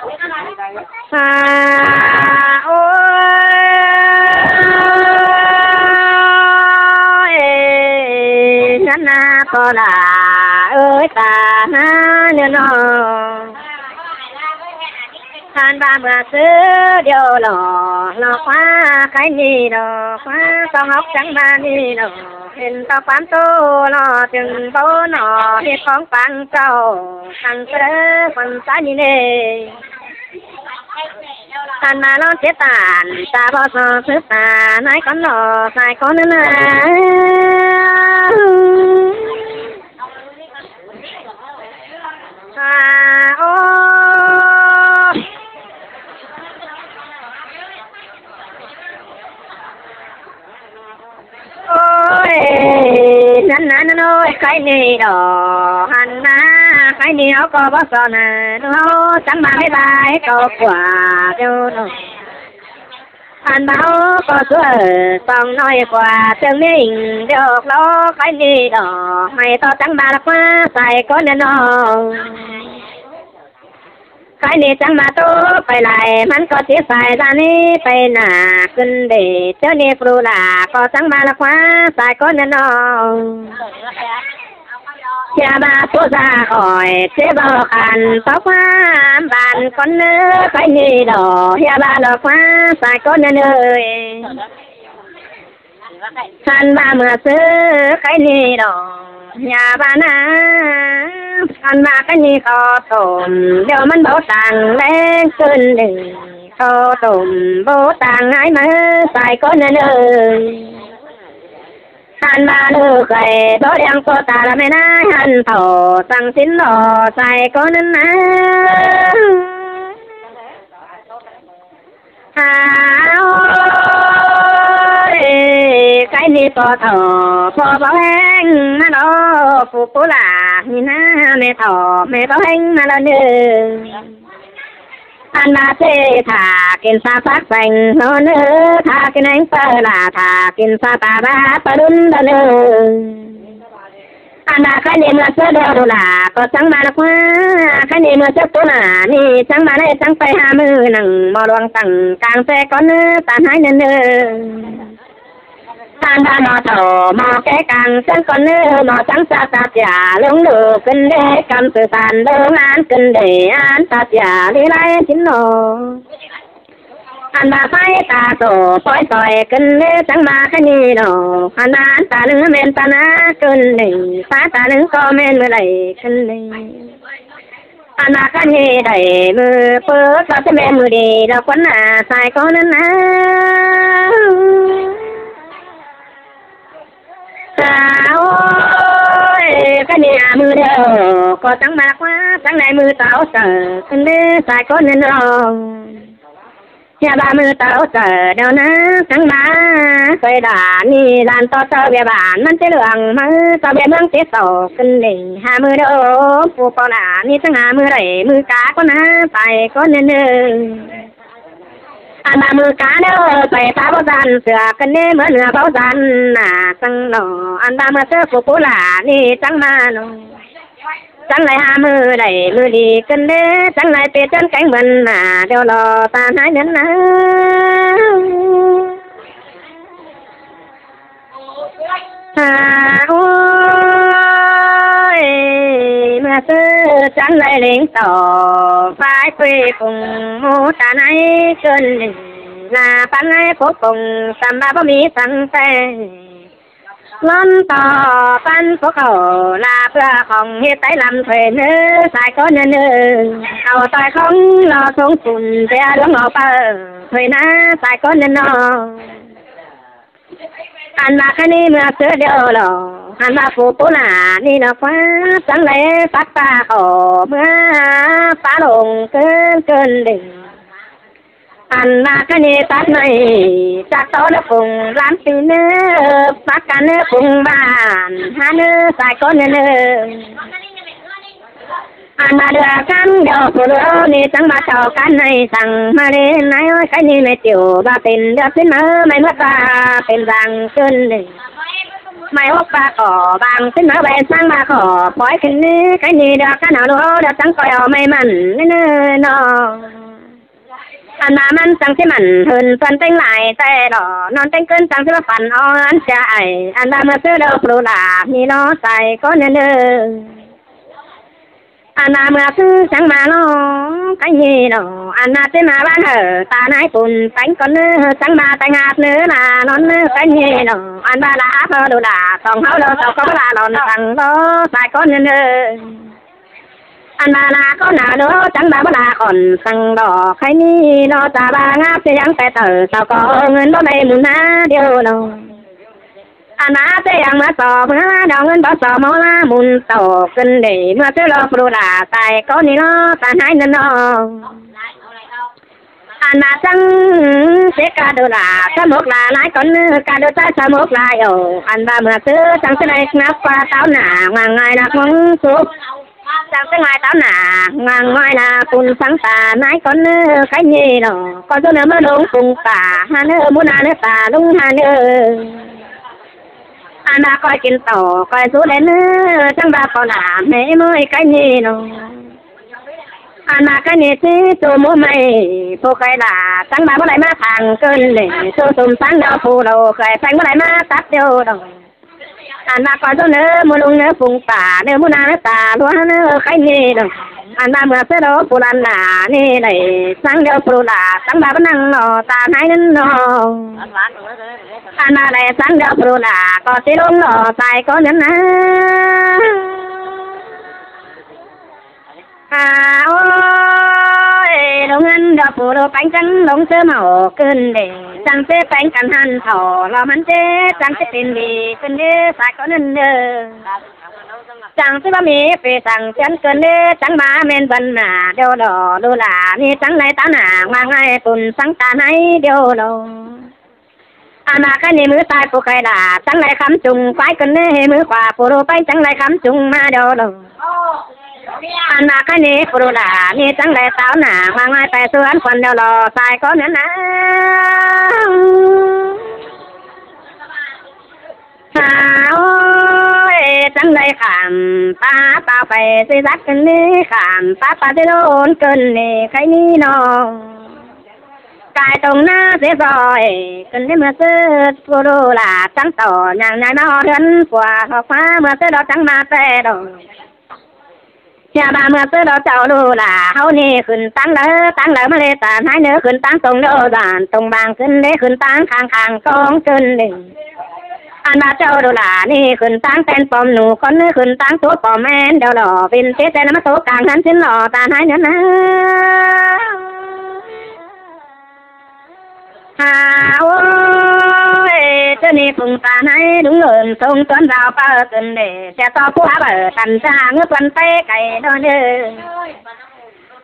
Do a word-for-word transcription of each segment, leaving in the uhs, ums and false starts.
À, ôi, năn na po la, ơi ta na nơ no. Hăn ba mưa sư điêu lo, lo khóa cái ni lo, khóa tông hốc trắng ba ni lo. Hên tao quán tô lo, chừng bố nó, hiệp phóng phang trâu, thằng sơ đớ, phần xã ni nê. Tàn mà lon chết tàn, ta bó so sứ ta, nái con lò, sai con nữa nè. À, ô. Ôi, năn năn năn ôi, cái ni đó, hăn na, cái ni áo có bó so nè, nó trắng mà mấy bài có quà đâu nó. Hăn báo có sửa, tòng nói quà, tương minh được lo, cái ni đó, mày to trắng mà là quá, sai con nè nó. Cái ni trắng mà tô, phải lại, mắn có chỉ sai ra ni, phải nà, cưng để, chớ ni pru là, có trắng mà là khóa, sai con nè nó. Chia ba số ra khỏi, chế bao khăn, tóc hoa, bàn con nơ, cái ni đó, chia ba là khóa, sai con nè nơi. Hăn ba mưa sư cái ni đó, nhà ba na. Hăn ba cái ni có tôm, điều mắn bố tàng lẽ cơn đỉnh. Có tôm bố tàng ái mơ, sai con nơ nơ. Hăn ba lơ khay, bố đen cô ta là mẹ na, hăn thổ, sang xin lo, sai con nơ na. À, ôi, cái ni po thỏ, po báo heng, mà nó, phú phú là, ni na, mẹ thỏ, mẹ báo heng, mà là nơ. Ăn ba chê thả, kinh sa phát xanh, nó nơ, thả kinh anh pơ là, thả kinh sa ta ba, pơ đun đa nơ. Ăn ba cái ni mưa sớ đeo đô la, có trắng ba là khóa, cái ni mưa sớ tố là, ni trắng ba này trắng tay hà mưa nặng, mò luang tăng, càng xe con nơ, tan hái nơ nơ. Ăn ba mò thổ, mò cái càng trắng con nơ, mò trắng sa ta chả, lông lù cân đê, cầm sự tàn, lông án cân đê, án ta chả, lý lai chín nổ. Ăn ba phải ta tổ, poi soi, cân lê trắng ba cái ni đó. Ăn ba ăn ta nứng men ta na cân lê, ta ta nứng có men mưa đẩy cân lê. Ăn ba cái ni đẩy mưa, pơ có cái men mưa đi, đó quấn à, sai có năn à. À, ôi, cái ni à mưa đâu, có trắng ba khóa, trắng này mưa táo sờ, cân lê, sai có năn à. Nhà ba mưa táo sờ đeo ná, trắng ba, soi đà ni, đàn to sờ bìa bản, mắn chế lượng mơ, sờ bìa mương chế sổ, cân đỉnh, hà mưa đô, phú pò đà ni, trắng hà mưa đẩy, mưa cá con ná, phải con nên nương. Ăn ba mưa cá đô, phải phá bao gian, sửa cân nê mưa nửa bao gian, nà, trắng nọ, ăn ba mưa sơ phú phú là, ni, trắng ma nọ. Trắng lai hà mưa đẩy mưa đi cân đê, trắng lai tê chân cánh bần mà đeo lo ta nái nhấn na. À, ôi, mưa sư trắng lai lính tỏ, phải quê cùng mô ta nái cơn đỉnh, là phán nái phố cùng, sắm ba bó mi sắm tê. Lón tỏ păn phố khẩu là bưa khổng hiệp tái lắm thuê nơ, sai có nơ nơ. Khẩu tỏi khổng lo sống phùn, bia luống ngõ pơ, thuê ná sai có nơ nơ. Ăn ba cái ni mưa sớ điêu lo, ăn ba phú phú là ni nó khóa, trắng lẽ phát ta khổ, mưa phá lồng cơn cơn đỉnh. Ăn ba cái ni tát này, chắc tỏ nó phùng lắm tí nơ, bác cả nơ phùng bản, há nơ sai có nơ nơ. Ăn ba đưa cắn đầu phù lô ni, trắng ba cháu cắn này, trắng mà đi nái ôi cái ni mẹ tiểu ba tình, đưa xin mơ, mày mất ba, tình rằng cơn đỉnh. Mày hốc ba cỏ, bằng xin mơ, bay sang ba cỏ, bói cái ni, cái ni đưa cắn áo lô, đưa trắng coi áo mày mặn, nơ nơ nơ. Ăn ꞌva ꞌmắn chắng ꞌchí mẳn hưn tuan ꞌtếng lai ꞌtẹ lo, ꞌnón ꞌtếng ꞌcứn chắng ꞌchí ꞌphắn ók ăn ꞌchí ai. Ăn ꞌva ꞌmưa ꞌsứ lo pú đa ꞌnị lo sai ꞌcốn ꞌnớ. Ăn ꞌva ꞌmưa ꞌsứ chắng ꞌva lo cái ꞌnị lo, ăn ꞌva ꞌchí ꞌmá ꞌváng hảư ta ꞌnái pun péng ꞌcốn ꞌnớ, chắng ꞌva ꞌtếng áp ꞌnớ ꞌla ꞌnón ꞌnớ cái ꞌnị lo. Ăn ꞌva ꞌla áp hảư đu đa tỏng hảư lo tỏng ꞌcọ ꞌva ꞌla lon săng lo sai ꞌcốn ꞌnớ. Ăn ꞌva ꞌla ꞌcốn ꞌnớ lo chắng ꞌva ꞌva ꞌla khỏn săng lo cái ꞌnị lo ta ꞌva ngáp ꞌchí ꞌdáng pé tảu tảu ꞌcọ ꞌngớn báu đảy ꞌmún ꞌná điêu lo. Ăn ꞌva ꞌchí ꞌdáng ꞌmưa so ꞌmưa đau ꞌngớn báu so ꞌmưa ꞌla ꞌmún tảu ꞌcứn đảy ꞌmưa ꞌsứ lo pú đa sai ꞌcốn ꞌnị lo ta ꞌnái ꞌnớ lo. Ăn ꞌva chắng ꞌchí cá đu đa sa mốc ꞌla ꞌnái ꞌcốn ꞌnớ cá đu sai sa mốc ꞌla yo. Ăn ꞌva ꞌmưa ꞌsứ chắng ꞌchí đảy ngáp ꞌquá táo nả ngoang ꞌngai ꞌnặc mong súp. Chắng ꞌchí ꞌngai táo nả ngoang ꞌngai ꞌla pun săng ta ꞌnái ꞌcốn ꞌnớ cái ꞌnị lo. ꞌCọ dú ꞌnớ ꞌmưa lông pung ta ha ꞌnớ ꞌmún ꞌná ꞌnớ ta lông ha ꞌnớ. Ăn ꞌva ꞌcoi kin tảu ꞌcoi dú đen ꞌnớ chắng ꞌva pau nả ꞌmế ꞌmới cái ꞌnị lo. Ăn ꞌva cái ꞌnị ꞌchí tu ꞌmú ꞌmạy pú khay đa chắng ꞌva báu đảy ꞌmá thang ꞌcứn đảy tu tủm sáng đao pú đao khay pheng báu đảy ꞌmá tắt điêu đong. Ăn ꞌva ꞌcoi dú ꞌnớ ꞌmưa lông ꞌnớ pung ta ꞌnớ ꞌmún ꞌná ꞌnớ ta ꞌlúa ꞌnớ cái ꞌnị đong. Ăn ꞌva ꞌmưa ꞌsứ lo pú lăn đa ꞌnị đảy sáng điêu pú đa chắng ꞌva báu năng lo ta ꞌnái ꞌnớ lo. Ăn ꞌva đảy sáng điêu pú đa ꞌcọ ꞌchí lông lo sai ꞌcốn ꞌnớ ꞌná. À, ôi, lông ăn đỏ phủ lô bánh trắng lông sớm màu cơn để, trắng tê bánh cắn hẳn thỏ lo mắn tê, trắng tê pin đi cơn đê sai ꞌcốn ꞌnớ. Trắng tê bá mi phê trắng chắn cơn đê, trắng bá men bần nả đeo đỏ đô la, mi trắng này táo nả ngoang ai pun trắng ta nái đeo đỏ. Ăn ꞌva cái ꞌnị ꞌmứ sai pú khay đa, trắng lai khắm chung quái cơn ꞌnớ, ꞌmứ khua pú lô pay trắng lai khắm chung ꞌmá đô đô. Ăn ꞌva cái ꞌnị pú lô đa, ꞌnị trắng lai táo nả, ngoang ai pay su ăn khuôn đô đô, sai ꞌcốn ꞌnớ ꞌná. À, ôi, trắng lai khắm, ta, ta pay si dắt cơn ꞌnớ, khắm, ta, ta si đôn cơn ꞌnớ, cái ꞌnị nó. Cai tông ꞌná dế ꞌdọi, cơn đế ꞌmưa ꞌsứ pú đô la trắng tỏ, nhang nhai ꞌmá ho ꞌhướn pua, ho ꞌmá ꞌmưa ꞌsứ đo trắng ꞌmá ꞌtẹ đo. Nhà ba ꞌmưa ꞌsứ đo chảu đô la, ꞌháu ꞌnị khửn táng lơ, táng lơ ꞌmá lê ta ꞌnái ꞌnớ khửn táng tông đô dản, tông bang cơn đế khửn táng khang khang công cơn đế. Ăn ꞌva chảu đô la ꞌnị khửn táng ꞌtén pom nụ, con ꞌnớ khửn táng tố pom én đô đo, vin tết ꞌtén ꞌmá tố cang ꞌhướn sín lo ta ꞌnái ꞌnớ ꞌná. À, ôi, ꞌchớ ꞌnị phung ta ꞌnái đúng lộn sông tuấn rào pơ cơn đế, xe to pú há bờ tăn xa ngứa tuấn pé cày đo đơ.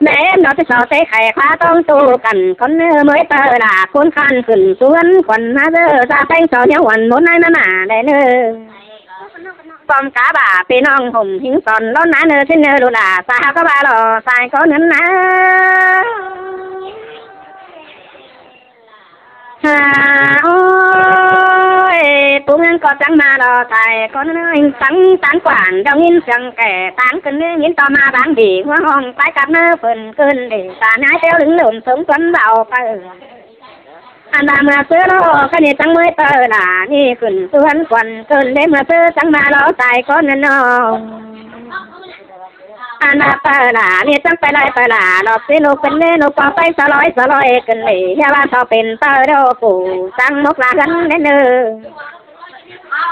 Mẹ em nó tê so tê khay khóa tông tu cắn, con ꞌnớ ꞌmới pơ la khốn khăn khửn tuấn khuôn ꞌmá dơ ra phanh so nhéo huần mốn ꞌnái ꞌmá mả đe ꞌnớ. Pom cá bà ꞌpi ꞌnọng hổm hính son lón ꞌná ꞌnớ sín ꞌnớ đô la sa hao cá ba lo sai ꞌcốn ꞌnớ ꞌná. À, ôi, pú ꞌngớn ꞌcọ trắng ꞌmá lo sai ꞌcốn ꞌnớ, trắng tán quản dong ꞌnhín sương kẻ tán cơn ꞌnớ ꞌnhín to ꞌmá báng bỉ ꞌhua hong pái cắp ꞌnớ phơn cơn đế ta ꞌnái téo đứng lộn sống tuấn vào pơ. Ăn ꞌva ꞌmưa ꞌsứ lo cái ꞌnị trắng ꞌmới pơ la ꞌnị khửn tuấn khuôn cơn đế ꞌmưa ꞌsứ trắng ꞌmá lo sai ꞌcốn ꞌnớ nó. Ăn ꞌva pơ la ꞌnị trắng pay lai pơ la lo ꞌsứ nô cơn đế nô pom pay so loi so loi cơn đế, ya ba so pên pơ đô phủ trắng mốc la ꞌhướn đế ꞌnớ.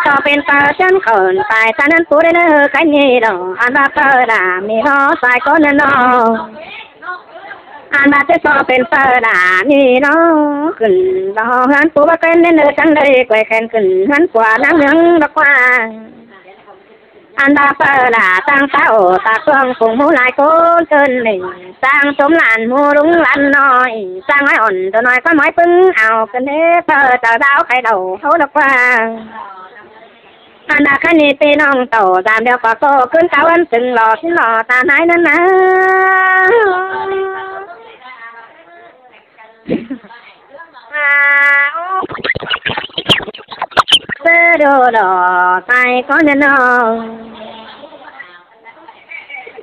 So pên pơ chắn khỏn tai ta ꞌnắn pú đế ꞌnớ cái ꞌnị lo. Ăn ꞌva pơ la ꞌnị lo sai ꞌcốn ꞌnớ nó. Ăn ꞌva ꞌchớ so pên pơ đa ꞌnị nó khửn lo ꞌhướn pú bá kén đế ꞌnớ trắng đảy quay khen khửn ꞌhướn pua nắng nướng đo ꞌquá. Ăn ꞌva pơ đa trắng ta ổ ta cương phung ꞌmú lai ꞌcốn cơn đế, trắng tốm lan ꞌmú lúng lan ꞌnọi, trắng ꞌmái ỏn tô ꞌnọi ꞌcốn ꞌmái ꞌpứng ao cơn đế pơ chảu đao khay đầu hố đo ꞌquá. Ăn ꞌva cái ꞌnị ꞌpi ꞌnọng tỏ dam điêu ꞌcọ tô cơn cáo ăn chưng lo sín lo ta ꞌnái ꞌnớ ꞌná. À, ô. Pơ đô đo sai ꞌcốn ꞌnớ nó.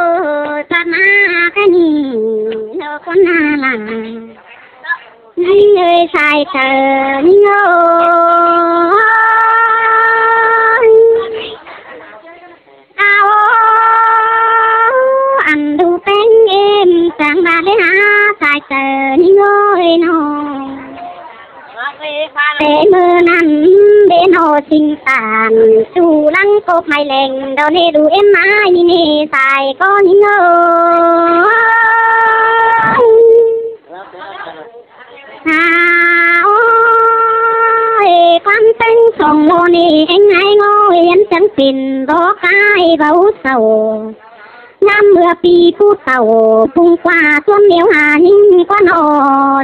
ơi, tat ꞌmá ꞌkhạy ꞌnị, ꞌlẹo ꞌcốn ꞌná ꞌlạ. ꞌNhính ơi, sai chaư ꞌnhính ơi. Ao, ăn ꞌlụk ꞌpéng ꞌếm chắng ꞌva ꞌlế hák sai chaư ꞌnhính ơi ꞌnọ. Té ꞌmự ꞌnặn báu ꞌnọ ꞌsịn tản, su lăng cốc mai leng, đo ꞌnê đu ꞌếm ꞌmá ꞌnị ꞌnê, sai ꞌcọ ꞌnhính ơi. Hả ơi, ꞌquám ꞌpéng song ꞌlô ꞌnị, ꞌéng ꞌnái ꞌnọ, ꞌhiến chắng pên bók ải báu sau. ꞌNhám ꞌmưa pi pú tảu, phung ꞌquá ꞌsuôn ꞌnéo hả ꞌnhính ꞌquá ꞌnọ,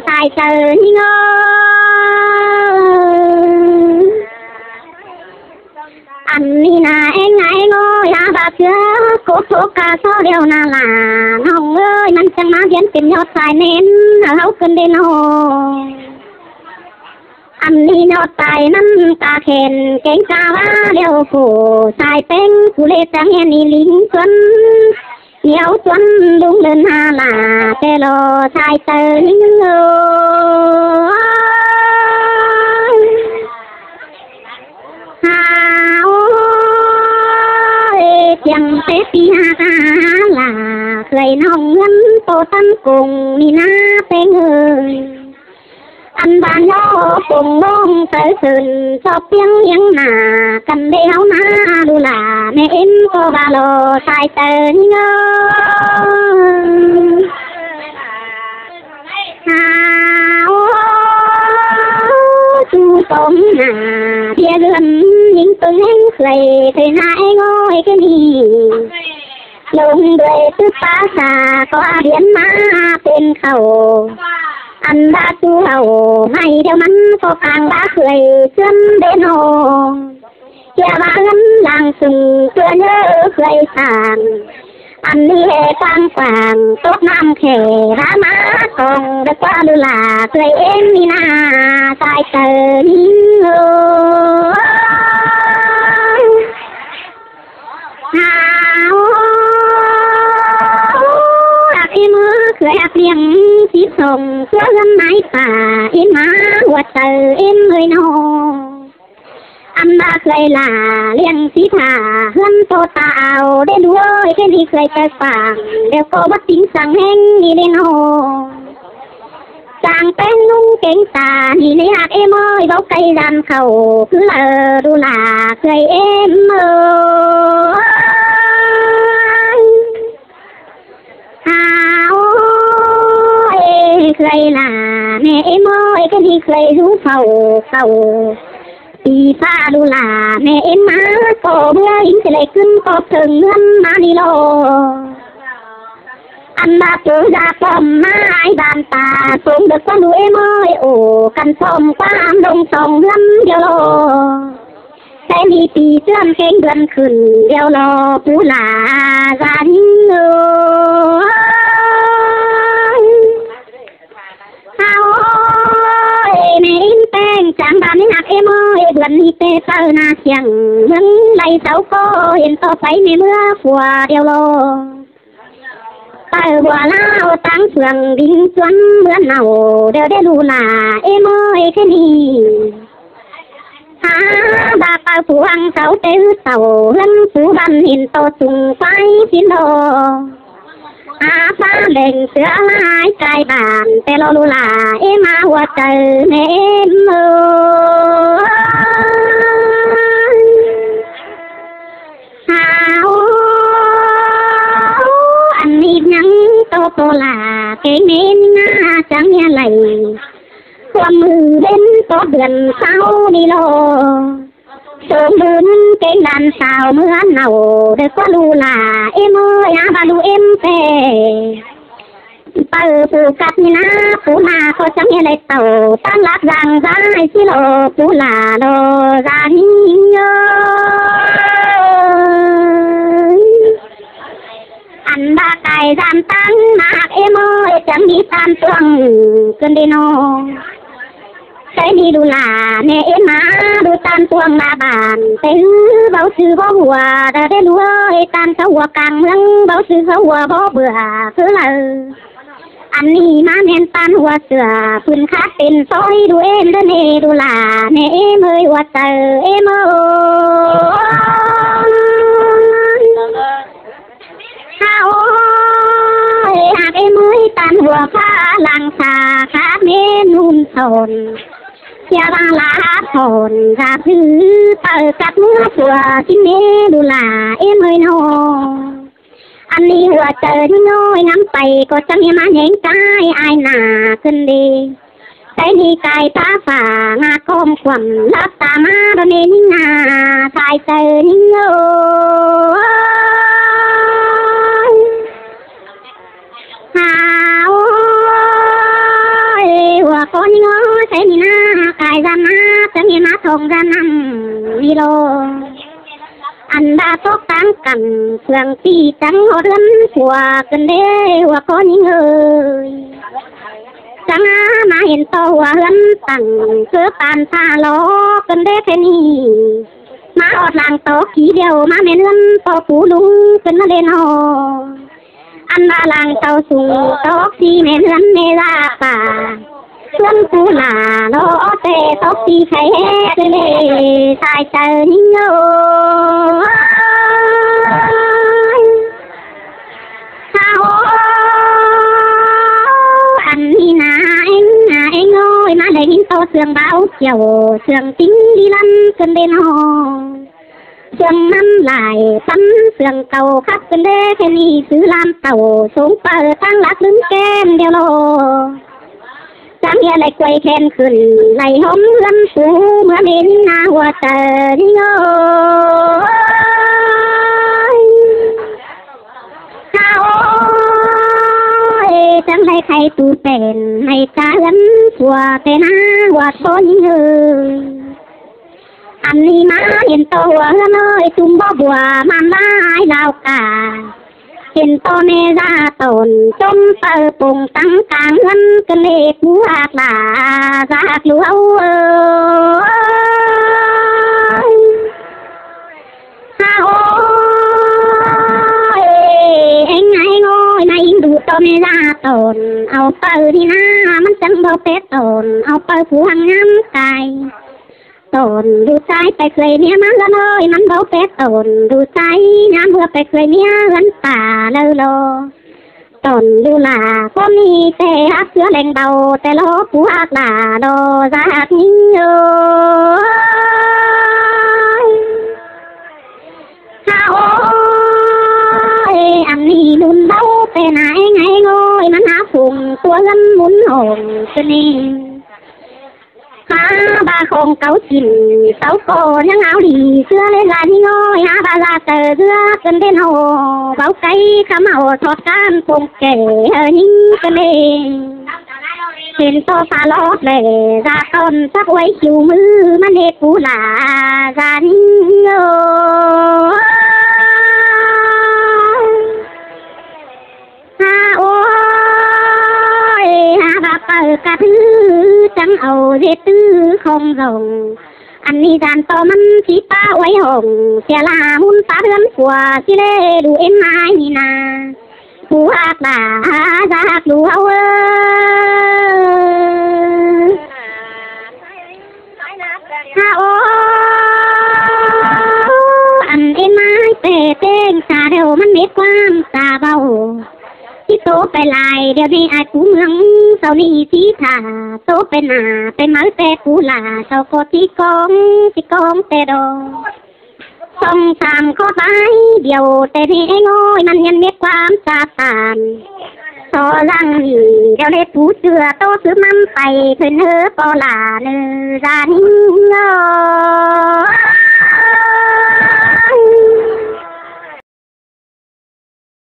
sai chaư ꞌnhính ơi. Ăn ꞌnị ꞌna ꞌéng ꞌnái ꞌnọ, hả ꞌva ꞌchưa cốc thốc ca so ꞌlẹo ꞌna ꞌlạ, ꞌnọng ơi, ꞌmắn chắng ꞌmá ꞌviến pên ꞌnhọt sai ꞌmen, hả ꞌháu ꞌcứn đê ꞌnọ. Ăn ꞌnị ꞌnọt tai ꞌnặn ca khen kéng ca ꞌva ꞌlẹo phủ, sai ꞌpéng phủ ꞌlế chắng ꞌhẹn ꞌnị ꞌlính ꞌsuôn, ꞌnéo ꞌsuôn ꞌlung ꞌlớn hả ꞌlạ, ꞌtẹ lo sai chaư ꞌnhính ơi. Hả ơi, ꞌtiếng té pi hả ca ꞌlạ, ꞌkhạy ꞌnọng ꞌngớn tô tăn cúng ꞌnị ꞌna ꞌpéng ơi. Ăn ꞌva ꞌnhó pông ꞌmông tới sưn, sóp ꞌpiếng ꞌhiếng ꞌna, căn đê ꞌháu ꞌna ꞌlụk ꞌlạ, ꞌmẹ ꞌếm ꞌcọ ꞌva lo sai chaư ꞌnhính ơi. Hả ơi, su tôm ꞌna, ꞌviạk ꞌhướn ꞌnhính ꞌpơng ꞌhéng ꞌkhạy, ꞌkhạy ꞌna ꞌéng ơi ꞌkhạy ꞌnị. Lông đuôi tứt pá sa ꞌcọ ꞌviến ꞌmá pên khảu. Ăn ꞌva su hảu ꞌmạy ꞌlẹo ꞌmắn ꞌcọ cang ꞌva ꞌkhạy ꞌsướng đê ꞌnọ. ꞌChưa ꞌva ꞌhướn lăng sung ꞌchưa ꞌnhớ ꞌkhạy sang. Ăn ꞌnị ꞌhế quang quang tốc ꞌnặm khẻ ꞌva ꞌmá cong đé ꞌquá ꞌlụk ꞌlạ ꞌkhạy ꞌếm ꞌnị ꞌna sai chaư ꞌnhính ơi. Hả ơi, ꞌhặc ꞌếm ꞌmự ꞌkhạy ꞌhặc ꞌliệng síp song ꞌsứa ꞌhướn ꞌmái pả ꞌếm ꞌmá ꞌhuột chaư ꞌếm ơi ꞌnọ. Ăn ꞌva ꞌkhạy ꞌlạ ꞌliệng síp hả ꞌhướn tô ta ao đé ꞌlụk ơi, ꞌkhạy ꞌnị ꞌkhạy chaư pang ꞌlẹo ꞌcọ báu ꞌtếng săng ꞌhéng ꞌnị đê ꞌnọ. Sang ꞌpéng ꞌlung kéng ta ꞌnị ꞌnị ꞌhặc ꞌếm ơi, báu cay dan khảu cứ lơ ꞌlụk ꞌlạ ꞌkhạy ꞌếm ơi. Hả ơi, ꞌkhạy ꞌlạ ꞌmẹ ꞌếm ơi, ꞌkhạy ꞌnị ꞌkhạy dú phảu khảu. Pi ꞌphạ ꞌlụk ꞌlạ ꞌmẹ ꞌếm ꞌmá ꞌcọ ꞌmưa ín ꞌchí đảy ꞌcứn ꞌcọ thơng ꞌngớn ꞌmá ꞌnị lo. Ăn ꞌva pú da pom ꞌmá ải ban ta, sống được ꞌquá ꞌlụk ꞌếm ơi, ổ căn pom ꞌquá ăn lông song ꞌhướn điêu lo. Té ꞌnị pi ꞌtươn kéng bươn khửn điêu lo, pú ꞌlạ da ꞌnhính ơi. Hả ơi, ꞌmẹ ín ꞌpéng chắng ba ꞌmí ꞌhặc ꞌếm ơi, bươn ꞌnị té ꞌpưa ꞌna siêng, ꞌmướng đảy sáu ꞌcọ hên ꞌtọ pay ꞌmẹ ꞌmưa phua điêu lo. Pay bua ꞌlạ ꞌtáng phường đính ꞌsuôn ꞌmứa nảu điêu đé ꞌlụk ꞌlạ ꞌếm ơi ꞌkhạy ꞌnị. Hák ꞌva ꞌpưa phủ hăng sau té ứt sau ꞌhướn phủ băn hên ꞌto sung ꞌphái sín lo. Hák ꞌphá leng ꞌsứa lai cai bản té lo ꞌlu lả ꞌếm ꞌmá ꞌhua chaư ꞌmé ꞌếm ꞌmự. Hák ꞌo, ăn ꞌnị ꞌnhắng ꞌto ꞌpo lả keng ꞌmến ꞌná chắng ꞌnhá lay. ꞌQuám ꞌmự ꞌvến ꞌtố bươn ꞌsáo ꞌnị lo. Sớm bươn keng đan sao ꞌmứa nảu đảy ꞌcọ ꞌlu lả ꞌếm ꞌmự, hák ꞌva ꞌlu ꞌếm ꞌpẹ. ꞌPưa phủ cắp ꞌnị ꞌná, phủ nả ꞌcọ chắng ꞌnhá lay tảu, ꞌtáng lák dang dai ꞌsứ lo, phủ lả lo dang ꞌnhính ꞌnhính ꞌnớ. Ăn ꞌva cai ꞌdan ꞌtáng ꞌmá ꞌhặc ꞌếm ꞌmự, chắng ꞌmí ꞌtan tuang ꞌcứn đi ꞌnớ. Sáy ꞌnị ꞌlu lả ꞌmé ꞌếm ꞌmá ꞌlu ꞌtan tuang ꞌmá bản, té ꞌhứ báu sư báu ꞌhua, ta đé ꞌlu ơi, ꞌtan sáư ꞌhua cang ꞌmướng, báu sư báu ꞌhua báu bươn ꞌcứ lau. Ăn ꞌnị ꞌmá ꞌmen ꞌtan ꞌhua sửa, phưn khát pên sói ꞌlu ꞌếm đé ꞌnị ꞌlu lả ꞌmé ꞌếm ꞌmự, ꞌhua chaư ꞌếm ꞌmự. Hák ꞌo, ꞌhặc ꞌếm ꞌmự, ꞌtan ꞌhua ꞌphạ lăng xa khát ꞌmến ꞌnun sôn. ꞌSịa ꞌva lả sôn dạp ꞌhứ ꞌpưa cắp ꞌmứa ꞌpưa sín ꞌmé ꞌlu lả ꞌếm ꞌmự ꞌnớ. Ăn ꞌnị ꞌhua chaư ꞌnhính ꞌnớ, ngắm pay ꞌcọ chắng ꞌnhá ꞌmá ꞌnhéng cai ai nả ꞌcứn đi. Sáy ꞌnị cai ꞌphạ phả ngả ꞌcóm ꞌquám lắp ta ꞌmá đo ꞌmé ꞌnhính ꞌná, sai chaư ꞌnhính ꞌnớ. Hák ꞌo, ꞌhua ꞌcốn ꞌnhính ꞌnớ, sáy ꞌnị ꞌná cai ꞌdan ꞌná, chắng ꞌnhá ꞌmá thong ꞌdan ꞌnặn ꞌnị lo. Ăn ꞌva tốc ꞌtáng căm, phương ꞌpi chắng ꞌhọt ꞌhướn ꞌpưa ꞌcứn đé ꞌhua ꞌcốn ꞌnhính ơi. Chắng ꞌmá hên ꞌto ꞌhua ꞌhướn tẳng, ꞌcứ ꞌpan ꞌphạ lo ꞌcứn đé khen ꞌnị. ꞌMá ꞌhọt lăng tó kí điêu, ꞌmá ꞌmen ꞌhướn ꞌpo pú ꞌlung ꞌcứn ꞌmá ꞌlến ꞌnớ. Ăn ꞌva lăng tó sung tốc ꞌsị ꞌmen ꞌhướn ꞌmé ꞌdạk ꞌpá. ꞌHướn pú lả lo ꞌtẹ tốc ꞌsị khay ꞌhẹt ꞌlế sai chaư ꞌnhính ꞌnớ. Hák ꞌo, ăn ꞌnị ꞌná ꞌéng, ꞌná ꞌéng ơi, ꞌmá đảy ꞌhịn ꞌto sương báu chiêu, sương ꞌtếng đi lăn ꞌcứn đé ꞌnớ. Sương ꞌnặn lai ꞌpắn sương cau khắp ꞌcứn đé khen ꞌnị, sư ꞌlam tảu sống pơ ꞌtáng lák ꞌlứn kem điêu lo. Chắng ꞌnhá đảy quay khen khửn, đảy ꞌhôm ꞌhướn pú ꞌmứa ꞌmen ꞌná ꞌhua chaư ꞌnhính ơi. Hák ꞌo, chắng đảy khay tu pên, ꞌmạy ta ꞌhướn ꞌpưa pên ꞌná ꞌhua ꞌcốn ꞌnhính ơi. Ăn ꞌnị ꞌmá hên ꞌto ꞌhua ꞌhướn ơi, ꞌtúm báu bua ꞌman ꞌvái lao cả. Hên ꞌto ꞌmé da tỏn ꞌchốm pơ pông tẳng cang ꞌhướn ꞌcứn ꞌlế pú ꞌhặc lả, da ꞌhặc ꞌlu ꞌháu ơi. Hák ꞌo, ꞌéng ꞌnhá ꞌéng ơi, ꞌmá ꞌhính đu ꞌto ꞌmé da tỏn au pơ ꞌnị ꞌná, ꞌmắn chắng báu pét tỏn au pơ pú hăng ꞌnhám cai. Tỏn đu sai pay khơi ꞌmía ꞌmá ꞌhướn ơi, ꞌmắn báu pét tỏn đu sai ꞌnhám ꞌhứa pay khơi ꞌmía ꞌhướn pả lau lo. Tỏn đu lả ꞌcốn ꞌnị ꞌtẹ ꞌhặc ꞌsứa leng báu ꞌtẹ lo pú ꞌhặc lả lo da ꞌhặc ꞌnhính ơi. Hák ꞌo, ăn ꞌnị ꞌnun báu ꞌtẹ ꞌná ꞌéng ꞌnhá ꞌéng ơi, ꞌmắn hák phung tua ꞌhướn ꞌmún hỏng ꞌcứn ꞌnị. Hák ꞌva khong cáu chỉn, sau ꞌcọ ꞌnhắng au đi ꞌsứa ꞌlế da ꞌnhính ơi, hák ꞌva da chaư ꞌsứa ꞌcứn đé ꞌnớ, báu cáy khắm au thót ꞌcán pông kẻ hơ ꞌnhính ꞌcứn đé. Hên ꞌto pha lót lẻ, da tỏn sắc uối khiu ꞌmứ ꞌmắn ꞌhế pú lả da ꞌnhính ơi. Hák ꞌo, hák ꞌva pơ cắp ꞌhứ chắng au ꞌdệt ꞌtứ khong dỏng. Ăn ꞌnị dan ꞌto ꞌmắn ꞌchí pá uối hỏng, sia la ꞌmún pá ꞌhướn pua ꞌchí ꞌlế đu ꞌếm ꞌmá ꞌnị ꞌná. Pú ꞌhặc lả da ꞌhặc ꞌlu ꞌháu ơi. Hák ꞌo, Pay lai điêu ꞌnị ai pú ꞌmướng, sau ꞌnị ꞌchí thả ꞌtố pay nả pay máư ꞌtẹ pú lả, sau ꞌcọ ꞌchí cóng, ꞌchí cóng ꞌtẹ đo. Song sam ꞌcọ ꞌvái điêu ꞌtẹ ꞌnị ꞌnọi ꞌmắn ꞌnhắng mết ꞌquám ꞌchạ tản. So ꞌláng ꞌnị điêu ꞌlế pú ꞌchưa ꞌtố cứ ꞌmắn pay ꞌpứng ꞌhứa ꞌpo lả ꞌnư da ꞌnị ꞌnớ.